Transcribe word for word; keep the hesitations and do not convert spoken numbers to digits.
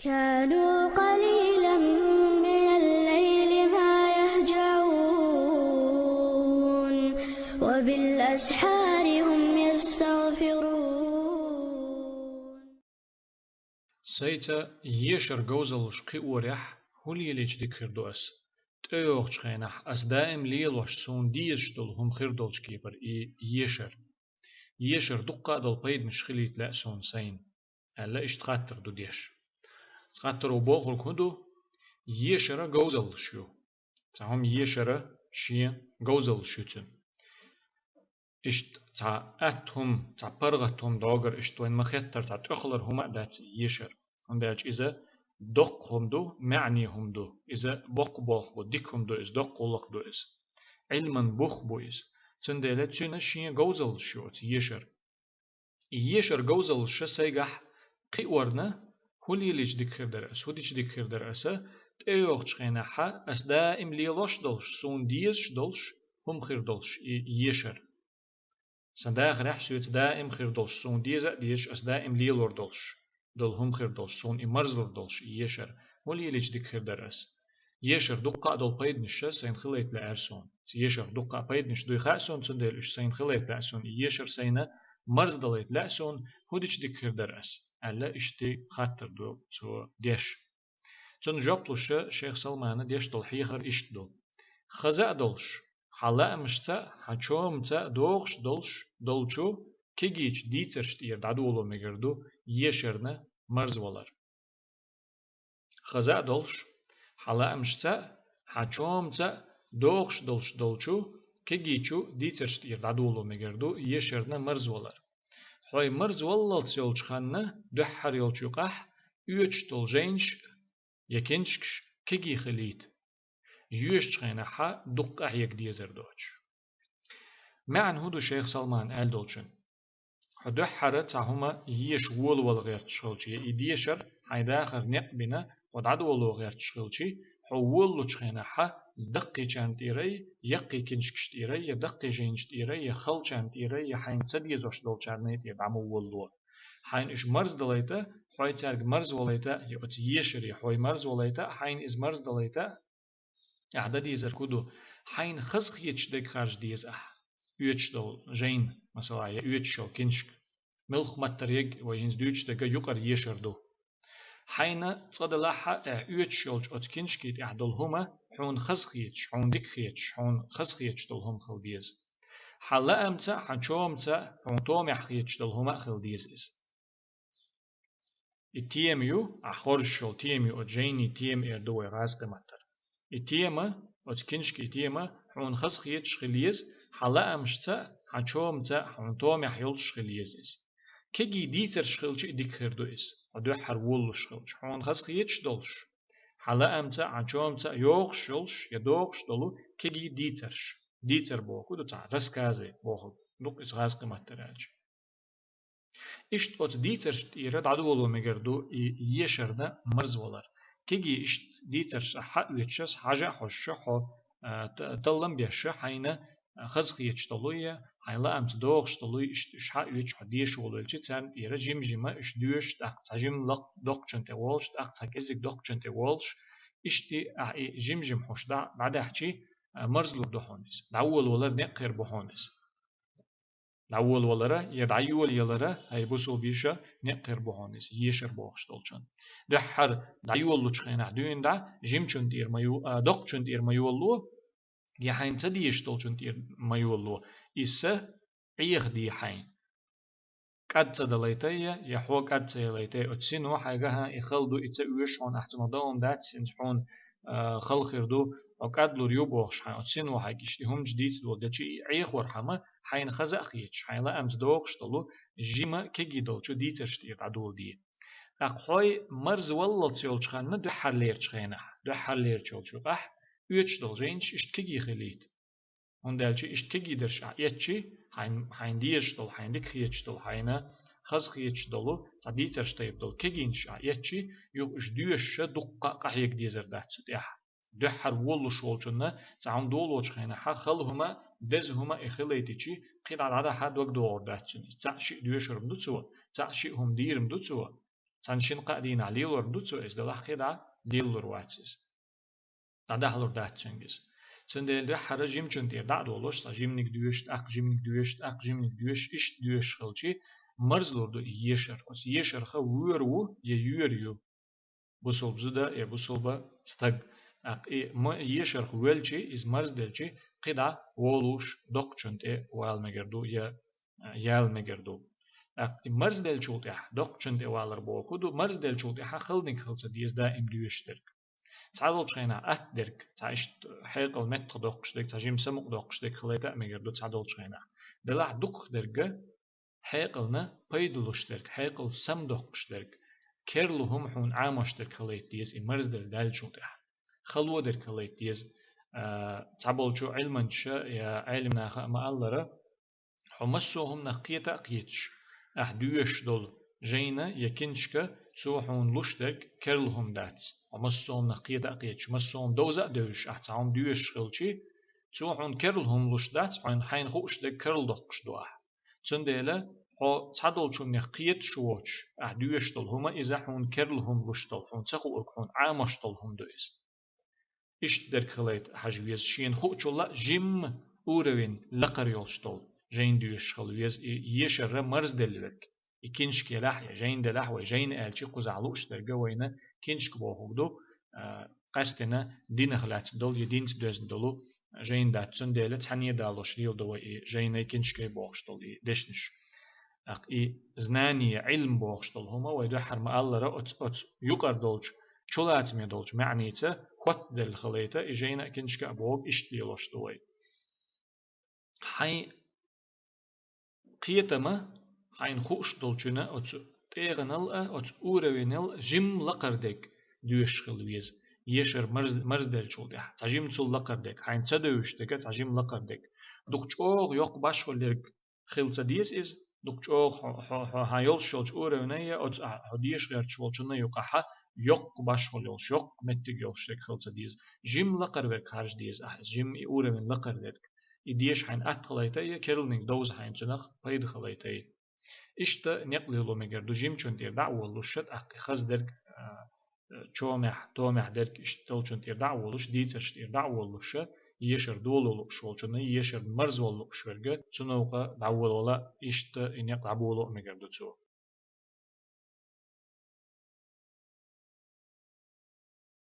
كانوا قليلا من الليل ما يهجعون وبالأسحار هم يستغفرون. Сайца ешар говзаллаш кхиорехь, хӀун лелийча дика хир ду ас? ТӀейогӀучу хенахь ас даим лелош суна дезаш долу хӀума хир долчу кепара и ешар. Ешар дуккха а долу пайданаш хилийта лаьа суна сайна, аьлла, иштта хаттар ду деш. Цу хаттаро бохург хӀун ду? Ешара говзаллаш ю. Цхьа хӀума ешара шен говзаллаш ю цуьнан. Иштта цхьа атта хӀума, цхьа паргӀат хӀума догара иштта вайн ма-хеттара цхьа тӀехулара хӀума а дац ешар. ХӀунда аьлча иза доккха хӀума ду, маьӀне хӀума ду. Иза боккха болх бу, дика хӀума ду, иза доккха гӀуллакх ду иза. Ӏилман бух бу иза. Цундела цуьнан шен говзаллаш ю оцу ешар. И ешар говзаллаша сайгахь кхиорна, хӀун лелийча дика хир дара аса, хӀун дича дика хир дара аса, тӀейогӀучу хенахьа ас даим лелош долуш, суна дезаш долуш, хӀума хир долуш и ешар. Сан дахарехь соьца даим хир долуш, суна деза а дезаш, ас даим лелор долуш долу хӀума хир долуш, суна и марзлур долуш и ешар. ХӀун лелийча дика хир дара ас? Ешар дуккха а долу пайданаш сайна хилайта лаьара суна. Цу ешар дуккха а пайданаш дуй хаьа суна, цундела уьш сайна хилайта лаьа суна, и ешар сайна марздалайта лаьа суна, хӀун дича дика хир дара ас? Аьлла, иштта хаттар ду цо деш. Цунна жоп луша шайх Салмана деш долу хьехар иштта ду. Хаза а долуш, хьан лаамашца а, хьан чомаца а догӀуш долуш долчу кегийчу дийцарш тӀера дӀадоло мегар ду ешарна марзвалар. Хаза а долуш, хьан лаамашца а, хьан чомаца а догӀуш долуш долчу кегийчу дийцарш тӀера дӀадоло мегар ду ешарна марзвалар. Хьой марзваллалц йолчу ханна дуьххьара йолчу юкъахь оьцуш долу жайнаш а, я киншкаш кегий хилийта, йоьшучу хенахьа дуккха къахьега дезар доцуш. МаьӀна хӀун ду шайх Салман аьлла долчун? Хьо дуьххьара цхьа хӀума еша волавала гӀерташ хилчи, я и дешар хьайн дахар некъ бина, хьо дӀадоло гӀерташ хилчи, хьо волалучу хенахьа даккхийчарна тӀерай, яккхий киншкаш тӀерай, я даккхий жайнаш тӀерай, я халчарна тӀерай, я хьайна ца дезош долчарна тӀера дӀа ма волало. Хьайна уьш марздалайта, хьой цаьрга марзвалайта, я оцу ешаре хьой марзвалайта, хьайна иза марздалайта, ахь дан дезарг хӀун ду? Хьайна хазахеташ дерг харжа деза ахь. Оьцуш долу жайна, масала, я оьцуш йолу киншка. Муьлхха маттара ерг вай хӀинца дуьйцуш дерг юкъара ешар ду. Хьайна цкъа делахь а, ахь оьцуш йолчу оцу киншки тӀехь долу хӀума хьуна хазахеташ, хьуна дика хеташ, хьуна хазахеташ долу хӀума хила деза. Хьан лаамца а, хьан чомаца а, хьуна томехь хеташ долу хӀума а хила деза иза. И тема ю, ахь хоржуш йолу тема ю, оцу жайни тема эр ду вай гӀазкхи маттара. И тема, оцу киншки тема, хьуна хазахеташ хила еза, хьан лаамашца а, хьан чомаца а, хьуна томехь йолуш хила еза иза. Кегий дийцарш хилча и дика хир ду иза, хьо дуьххьара волалуш хилча, хьуна хазахеташ долуш. Хьан лаамца а, хьан чомаца а йогӀуш йолуш я догӀуш долу кегий дийцарш. Дийцар бохург ду цхьа рассказы бохург ду-кх иза гӀазкхи маттара аьлча. Иштта оцу дийцаршна тӀера дӀадоло мегар ду и ешарна марзвалар. Кегий иштта дийцарш ахь хьаоьцуш, хьажа а хьожуш, хьо, а, т-, таллам беш, хьайна хазахеташ долу я, хьайн лаамца догӀуш долу, иштта уьш хьаоьцуш хьо деша волавелчи, царна тӀера жим-жима уьш доьшуш, тӀаккха цхьа жима лакха доккхачун тӀе волуш, тӀаккха цхьа кӀеззиг доккхачун тӀе волуш, иштта ахь и жим-жима хьуш дӀа-, дӀадахьчи, а, марзлур ду хьуна иза. ДӀаволавалар некъ хир бу хьуна иза. ДӀаволавалара я дӀайолаялара, хӀай бусулба йиша, некъ хир бу хьуна иза, ешар бохуш долчун. Дуьххьара дӀайолалучу хенахь дуьйна дӀа, жимачун тӀера ма ю-, а, доккхачун тӀера ма йолало, я хьайна ца дезаш долчун тӀера ма йолало. Иза Ӏеха де хьайна. КӀад ца далайтай я, я хьо кӀад ца ялайтай, оцу сино хьайгахьа и хала ду, и ца оьшу хьуна, ахь цунах дан хӀума дац, хӀинца хьуна, а, хала хир ду, хьо кӀадлур ю бохуш хьайн, оцу сино хьайга иштта и хӀуманаш дийца доладелчи, и Ӏехорхьама, хьайна хаза а хеташ, хьайн лаамца догӀуш долу, жима кегий долчу дийцарш тӀера дӀадоладе. ТӀаккха хьой марзаваллалц йолчу ханна дуьххьарлерчу хенахь, дуьххьарлерчу йолчу юкъахь, оьцуш долу жайнаш иштта кегий хилийта. ХӀунда аьлча иштта кегий дерш ахь эцчи, хьайн, хьайн дезаш долу, хьайн дика хеташ долу, хьайна хаза хеташ долу, цхьа дийцарш тайпа долу кегийнаш ахь эцчи, юха уьш доьшуша дуккха а къахьега дезар дац цу тӀехь. Дуьххьара волалуш волчунна цхьа хӀума долочу хенахьа хала хӀума, деза хӀума и хилайтичи, кхидӀа дӀадахьа дог догӀур дац цуьнан. Цхьаъ шиъ доьшур-м ду цо, цхьаъ шиъ хӀума дийр-м ду цо. Цхьана шина-кхаа дийнахь лелор ду цо иза, делахь кхин дӀа лелор вац иза. ДӀадахьалур дац цуьнга иза. Цундела дуьххьара жимачун тӀера дӀа а долуш, цхьа жиманиг доьшу, тӀаккха жиманиг доьшу, тӀаккха жиманиг доьшу, иштта доьшуш хилча, марзлур ду и ешар. Оцу ешарх воьр ву я йоьр ю бусулба зуда я бусулба стаг. ТӀаккха и ешарх велча, иза марзделча, кхин дӀа волуш доккхачун тӀе вала мегар ду я яла мегар ду. ТӀаккха и марзделчул тӀаьхьа доккхачун тӀе валар бохург ду, марзделчул тӀаьхьа халаниг хила ца деза даим доьшуш дерг. Цхьадолчу хенахь атта дерг, цхьа иштта хьекъал меттах доккхуш дерг, цхьа жима самукъа доккхуш дерг хила тӀаьхьа мегар ду цхьадолчу хенахь. Делахь дукхах дерг хьекъална пайда луш дерг, хьекъал самадоккхуш дерг, керла хӀума хьуна Ӏамош дерг хила деза и марздел даьллачул тӀаьхьа. Хало дерг хила деза. Цхьаболчу Ӏилманчаша я Ӏелимнаха а ма-аллара, хьо массо а хӀуманах кхета а кхеташ, ахь доьшуш долу жайна я киншка, цо хьуна луш дерг керла хӀума дац. Хьо массо а хӀуманах кхета а кхеташ, массо а хӀума довза а девзаш, ахь цхьа хӀума доьшуш хилча, цо хьуна керла хӀума луш дац, хьуна хьайна хууш дерг керла доккхуш ду ахь. Цундела хьо цхьадолчуннех кхеташ воцуш, ахь доьшуш долу хӀума иза хьуна керла хӀума луш долу, хьуна ца хуург, хьуна Ӏамош долу хӀума ду иза. Иштта дерг хилайта хьажа веза, шена хуучул а жимма уровень лакхара йолуш долу жайна доьшуш хила веза, и ешарра марзделла верг. И киншка елахь я жайна делахь вай жайна аьлча кхузахь лууш дерг вайна киншка бохург ду, а, къаьстина динах лаьцна долу я динца доьзна долу жайна дац, цундела цхьаьна далош леладо вай и жайнай киншкай бохуш долу и дешнаш. ТӀаккха и знание, Ӏилм бохуш долу хӀума вай дуьххьара ма-аллара оцу, оцу юкъара долчу, чулацаме долчу маьӀница хӀоттаделла хилайта, и жайна а киншка а бохург иштта лелош ду вай. Хьайн кхетама, хьайна хууш долчунна оцу тӀегӀанал а, оцу уровеньал а жимма лакхара дерг доьшуш хила веза, ешар марз-, марзделлачул тӀаьхьа. Цхьа жимма цул лакхара дерг, хьайна ца девзаш дерг а цхьа жимма лакхара дерг. Дукха чӀогӀа йоккха башхалла ерг хила ца деза иза, дукха чӀогӀа хьо, хьо, хьо, хьан йолуш йолчу уровеньна я оцу ахь, хьо деша гӀерташ волчунна юкъахь йоккха башхалла йолуш, йоккха меттиг йолуш дерг хила ца деза. Жимма лакхара верг харжа деза ахь иза, жимма и уровень лакхара дерг. И деша хьайна атта хилайта я керланиг довза хьайна цунах пайда хилайта. Иштта некъ лело мегар ду жимачун тӀера дӀа а воллуш, тӀаккха хаза дерг, а, чомехь, томехь дерг иштта долчун тӀера дӀа а волуш, дийцарш тӀера дӀа а воллуш, ешар доло лууш волчунна, ешар марзвала лууш верг, цу новкъа дӀаволавала иштта и некъ дӀаболо а мегар ду цо.